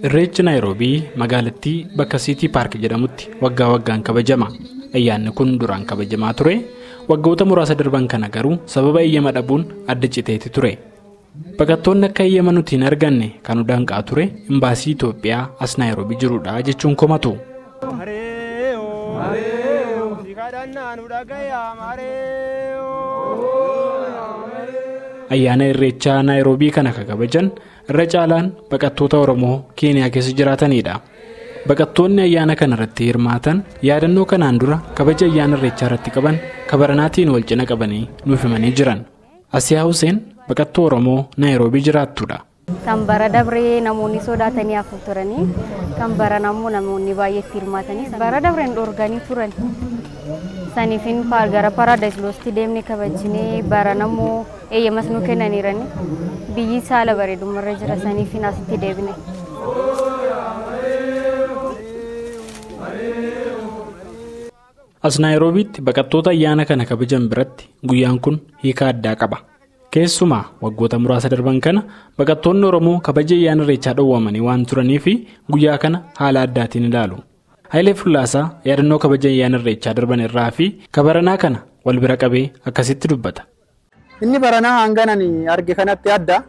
Irreechi Naayiroobii magaalattii bakka Siitii Paark jedhamutti waggaa waggaan kabajama. Ayyaanni kun duraan kabajamaa ture. Waggoota muraasa darban kana garuu sababa eeyyama dhabuun adda citeeti ture. Baqattoonni akka eeyyama nuti hin arganne kan danqaa ture imbaasii Itoophiyaa as Naayiroobii jirudha jechuun komatu. Ayyaana Irreechaa Naayiroobii kana kan kabajan irra caalaan baqattoota Oromoo Keeniyaa keessa jiraatanidha. Baqattoonni ayyaana kana irratti hirmaatan yaadannoo kanaan dura kabaja ayyaana Irreechaa irratti qaban kabaranaatiin wal cina qabanii nuuf himanii jiran. Asiyaa Huseen baqattuu Oromoo Naayiroobii jiraattudha. Kan bara dabree namoonni sodaatanii hafu turanii, kan bara namoonni baay'eetti hirmaatanii, bara dabreen dhorganii turan. Saniifin gara Paradise Lost deemnee kabajnee bara namoo eeyyamas nu kennaniirani. Biyyi saala bareedumarra jira saniifin asitti deebine. As Naayiroobiitti baqattoota ayyaana kana kabajan biratti guyyaan kun hiika addaa qaba. Keessumaa waggoota muraasa darban kana baqattoonni Oromoo kabaja ayyaana Irreechaa dhowwamanii waan turanii fi guyyaa kana haala addaatiin ilaalu. Hayilee Fullaasaa yaadannoo kabaja ayyaana Irreechaa darban irraa fi kabaranaa kana wal bira qabee akkasitti dubbata. Inni baranaa hanganan arge kanatti adda.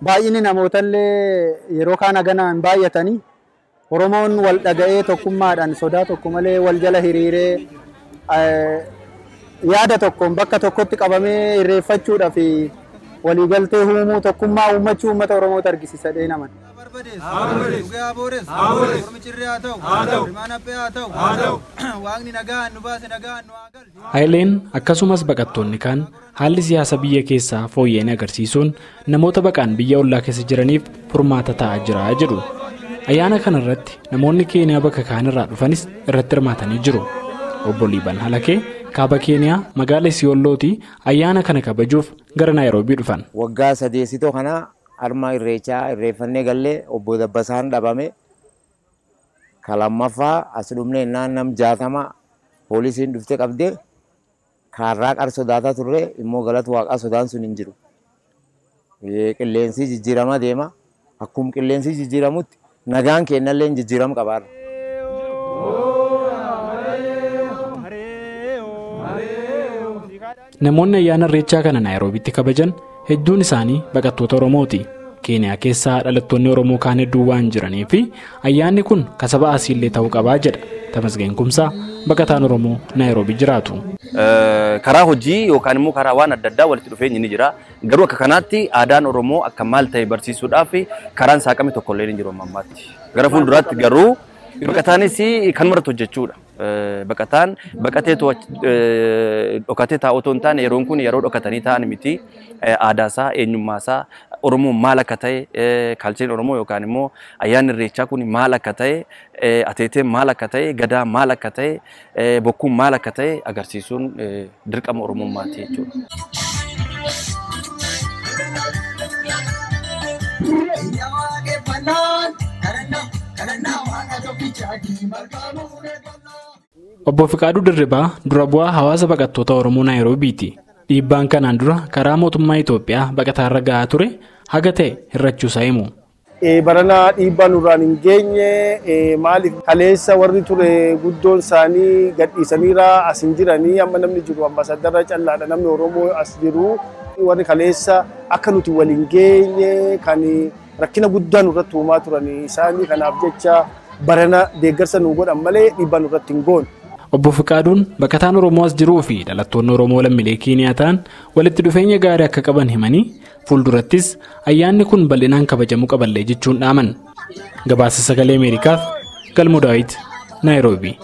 Baay'inni namootallee yeroo kaan haganaan baay'atanii Oromoon wal dhaga'ee tokkummaadhaan sodaa tokko malee wal jala hiriiree yaada tokkoon bakka tokkotti qabamee irreeffachuudhaaf waliigaltee uumuu tokkummaa uummachuu uummata Oromootu argisiisa dheenaman. Hayileen akkasumas baqattoonni kaan haalli siyaasa biyya keessaa fooyya'in agarsiisuun namoota baqaan biyya ollaa keessa jiraniif furmaata ta'aa jira jedhu. Ayyaana kanarratti namoonni Keeniyaa bakka kaan irraa dhufanis irratti hirmaatanii jiru. Obbo Liiban Halakee kaaba Keeniyaa magaala Isiyoolootii ayyaana kana kabajuuf gara Naayiroobii dhufan. Waggaa sadeessitoo kana harma Irreechaa irreeffannee gallee obbo Dabbasaan dhabame. Kalammaffaa as dhumnee naannam 60 poolisiin dhuftee qabdee kaarraa qar sodaataa turre immoo galatu waaqaa sodaan sun hin jiru. Qilleensi jijjiiramaa deema. Akkuma qilleensi jijjiiramutti nagaan kennallee jijjiirama qabaarra. Namoonni ayyaana Irreechaa kana Naayiroobiitti kabajan hedduun isaanii baqattoota Oromooti. Keeniyaa keessaa dhalattoonni Oromoo kaan hedduu waan jiranii fi ayyaanni kun kasaba asiillee ta'uu qabaa jedha. Tamasgeen Kumsaa baqataan Oromoo Naayiroobii jiraatu. Karaa hojii yookaan immoo karaa waan adda addaa walitti dhufeenyi ni jira. Garuu akka kanaatti aadaan Oromoo akka maal ta'e barsiisuudhaaf karaan saaqame tokkollee hin jiru amma ammaatti. Gara fuulduraatti garuu baqataanis kan maratu hojjechuudha. Baqataan baqatee dhokatee taa'u otoo hin taane yeroon kun yeroo dhokatanii taa'an miti. Aadaasaa, eenyummaasaa, Oromoon maal akka ta'e, kaalcheen Oromoo yookaan immoo ayyaanni Irreechaa kun maal akka ta'e, ateeteen maal akka ta'e, gadaa maal akka ta'e, bokkuun maal akka ta'e agarsiisuun dirqama Oromummaati jechuudha. Obbo Fiqaaduu Dirribaa dura bu'aa hawaasa baqattoota Oromoo Naayiroobiiti. Dhiibbaan kanaan dura karaa mootummaa Itoophiyaa baqataarra gahaa ture haga ta'e hir'achuusaa himu. Baranaa dhiibbaa nurraan hin geenye maaliif kaleessa warri ture guddoon isaanii gadhiisaniira as hin jiranii amma namni jiru ambaasaaddarra callaadha namni Oromoo as jiru warri kaleessa akka nuti wal hin geenye kan rakkina guddaa nurratti uumaa turan isaanii kanaaf jecha barana deeggarsa nu godhan malee dhiibbaa nurratti hin goone. Obbo Fiqaaduun baqataan Oromoo as jiruu fi dhalattoonni Oromoo lammiilee Keeniyaa ta'an walitti dhufeenya gaarii akka qaban himanii fuuldurattis ayyaanni kun bal'inaan kabajamuu qaballee jechuun dhaaman. Gabaasa Sagalee Ameerikaaf Galmoo Daawit, Naayiroobii.